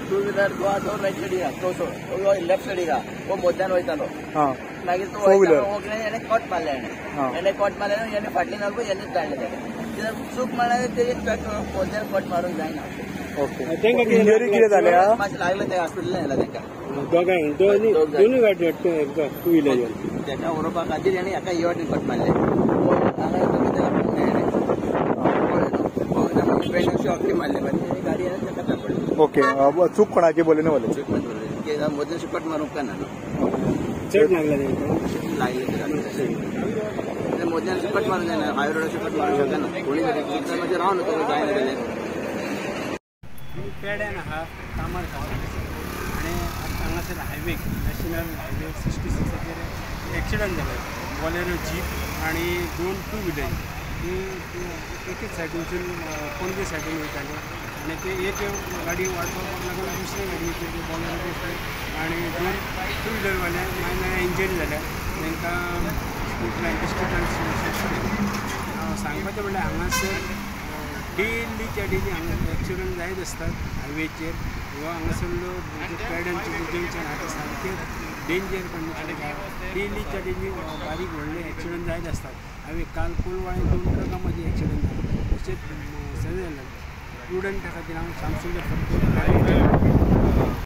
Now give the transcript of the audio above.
Two wheeler Goa तो right साइडीक तो left साइडीक वो मध्यान वयतालो मागीर तो हेणे कट मारले हेणे कट मारले हेणे फाटल्यान आलो हेणेच धाडले तेका कित्याक चूक मारल्यार तेजे ट्रक मध्यान कट मारूंक जायना. इंजरी कितें जाल्या? मातशें लागलें तें हॉस्पिटलान येयला तेका दोनूय गाडी टू व्हीलर तेका उडोवपा खातीर हेणे हेका हे वाटेन कट मारले हांगा मारले गाडी तेका. ओके, चूक कोणाची बोले ना बोले मदीं कट मारूंक ना चड लागला लागले मदल्यान कट मारूंक जायना हाय रोडाचेर कट मारूंक शकना कोणी मातशें रावन जायना जाल्यार. पेड्यान आहा कामार खावप आनी हांगासर हायवे नॅशनल हायवे 66 एक्सिडंट जाले. बॉलेरो जीप आनी दोन टू व्हीलर ती एकेच सायडीनसून पणजे सायडीन वयताले आनी ते एक गाडी वाडपाक लागून दुसरे गाडयेचेर बॉलेरो बसले आनी दोन टू व्हीलरवाले मागीर इंजरी जाल्या तांकां डिस्ट्रिक्टान शिफ्ट केलें. सांगपाचें म्हणल्यार हांगासर डेलीच्या डेली हांगा एक्सिडंट जायत आसतात हायवेचेर. हो हांगासरलो जे पेड्यांचें जे जंक्शन आहा तें सामकें डेंजर कंडिशन आहा. डेलीच्या डेली बारीक व्हडले एक्सिडंट जायत आसतात. हांवें काल कोलवाळे दोन ट्रकां मदीं एक्सिडंट जालो. तशेंच सगळें जालें. प्रुडंटा खातीर हांव सामसूंग फक्त